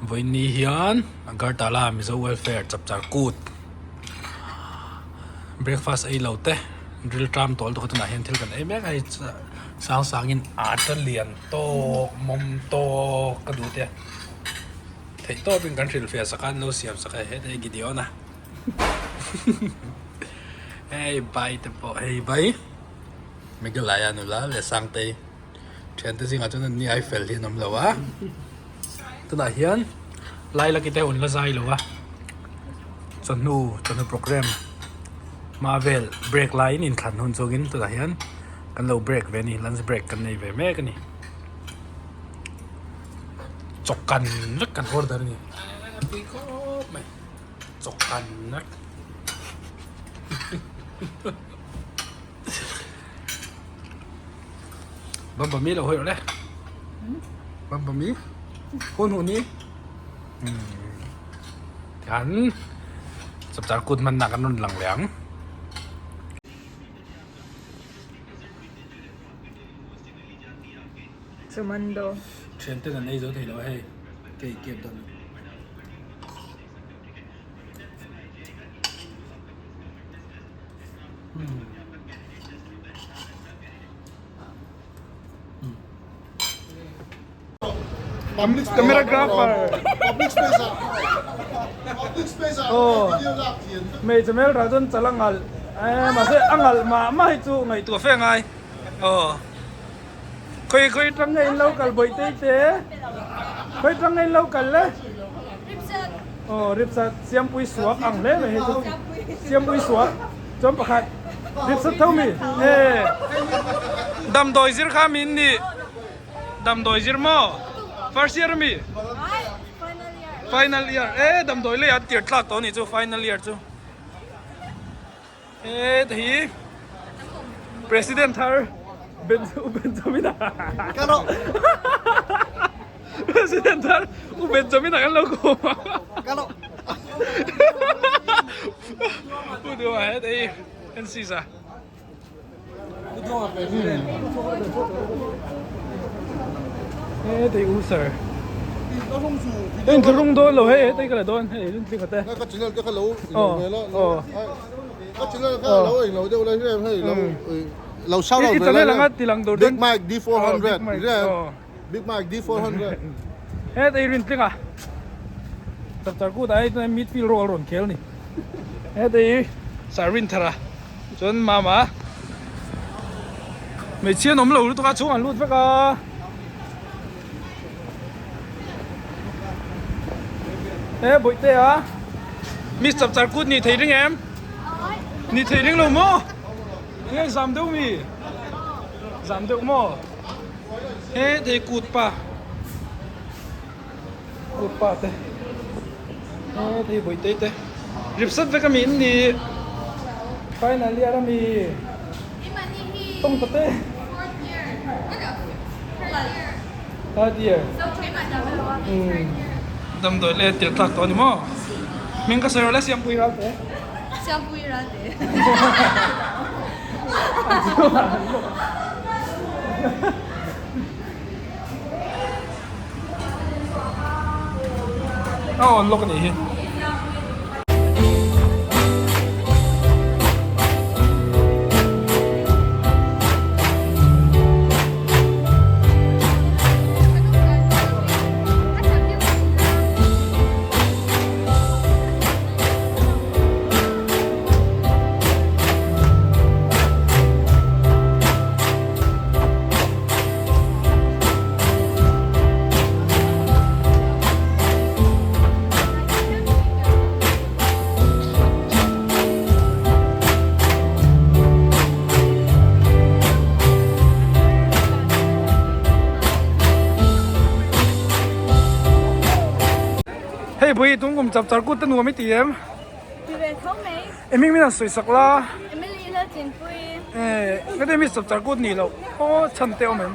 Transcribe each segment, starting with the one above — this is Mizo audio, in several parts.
Vawiin hian Agartala Mizo Welfare Chapchar Kut breakfast ei lo te ril tram tawl te khaw tunah hian thil kan ei mek a hei sang sangin ata lian tawk mawm tawk ka duh te theih tawpin kan hrilhfiah sak a an lo siam sak a heta hi Gideon a hei bai te pawh hei bai Meghalaya nula leh Sangtei. Thiante zingah chuan an ni ai fel hi an awm lo a, tunah hian lailaki te hun la zai lo a, chawhnu chawhnu programme hma vel break laiin inthlan hun chungin tunah hian kan lo break ve a ni lunch break kan nei ve mek a ni chawkan vek kan order a ni a pui khawp mai chawkan vek. Bam bam mi lo hawi rawh le. Bam bam mi. Hun hun ni. Kan chapchar kut hman nak an rawn lang leh ang. Chumando. Thian ten an ei zo thei lo a hei. Kei kep dawn. Cameragrapher aw hmeichhe hmel tah chuan chal a ngalh eh mahse a ngalh mah mah hi chu ngaihtuah fe angai aw khawi khawi tang nge in lo kal bawih te te khawi tang nge in lo kal le aw ripsa siampui suak ang hle mai hei chu siampui suak chuan pakhat ripsa tho mi eh damdawi zir kha min nih damdawi zir maw first year ami final year eh damdawi lei an tir tlak tawh a nih chu final year chu eh hei president thar Benjamin a president thar u Benjamin a kan lo kawm a u duh a hei NCS a. Hei u sir hei inthlahrung dawn lo hei hetei ka la dawn hei rin tling ate ka channel te kha lo ilo ve la ka channel kha lo englo deuh la hriat hei lo lo shout out i channel anga tilang tur Big Mike D400 Big Mike D400 hetei rin tling a chapchar kut ah hei midfield role rawn khel ni hetei sir Rinthara Chuan mama hmeichhia an awm lo lutuk a chhung an lut vek a. E bawihte a miss chapchar kut ni thei ring em? Ni thei ring lo maw? Enge zam deuh mi? Zam deuh maw? He thei kut pa kut pa te he thei bawihte te ripsat vek a mi in ni final year a mi tawng ta te third year damdawi leh tir tlak tawh a ni maw hming ka sawi rawh le siampui ral te siampui ral te A awn lawk a nih hi. Hei pui tung kum chap char kut te nuam i ti em? Ti ve tho mai. Eming min han sawi sak la. Emily la chinpui. Eh, ka te mi chap char kut ni lo. Aw chhan te awm em?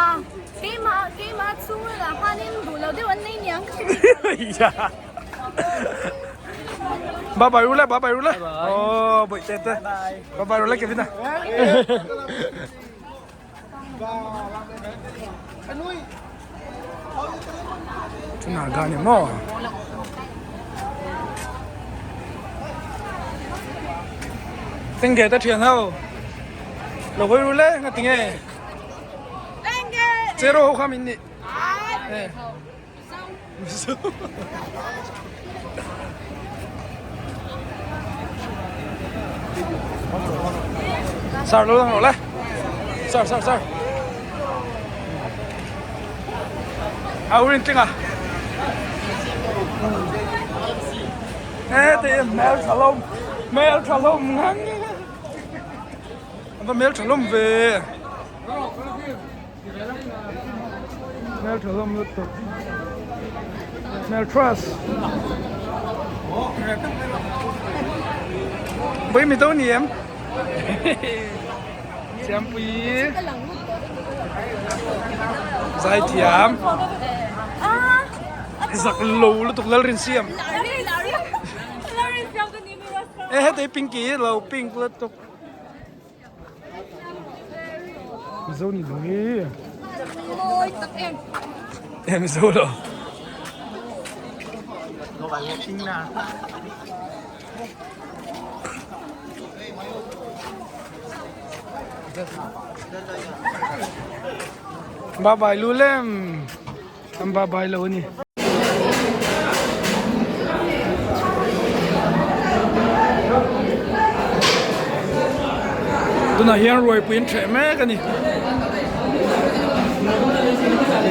A, keimah keimah chhung lah khanin duh lo deuh an nei niang ka ti. Ya. Bye bye ule, bye bye ule. Oh, boi te te. Bye bye ule Kevin. Chu Naga ni maw? Tengge te thian ho lo hawi ru le nga tinge Chero ho kha min nih Sir lo lang rawh le Sir sir sir A urin tling a E te mel tha lom mel tha lom ngang An va mel tha lom ve Mel tha lom lutuk Mel trust Bui mi to ni em Siampui Zai thiam Zak lo lutuk Lalrin siam E heti pinky lo pink lutuk Mizo ni lo hi. Mawi tak em. E Mizo lo. Bye bye Lulem. An bye bye lo ani. Tunah hian ruaipui an ṭheh mek a ni.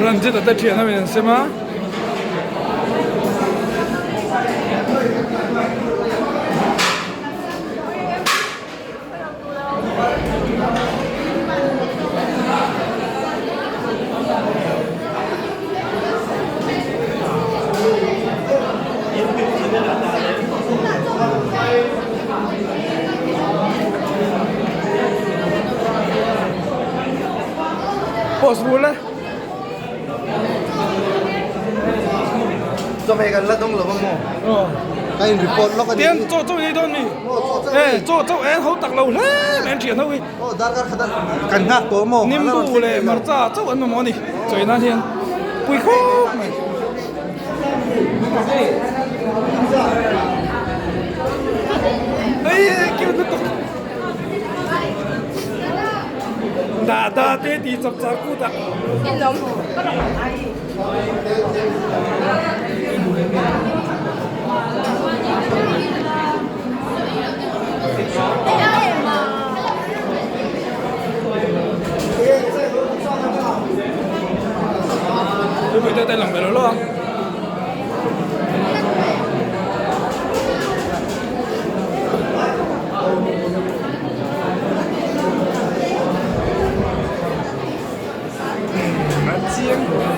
Ranjit a te ṭhian ho in an sem a. Post rul e. Chawhmeh kan la dawng lo a maw? Ka in report lawk a ni. Tian chaw chaw ei dawn mi. E chaw chaw en ho tak lo hle mai an thian ho hi. Aw darkar khat a kan nghak tawh maw? Nimbu leh hmarcha chauh an mamawh a ni. Chawi nan hian pui khawp mai. Ei cute lutuk. Da da te ti chap char kut ah. Pui te te lang ve lo lo ang. A chiang hle.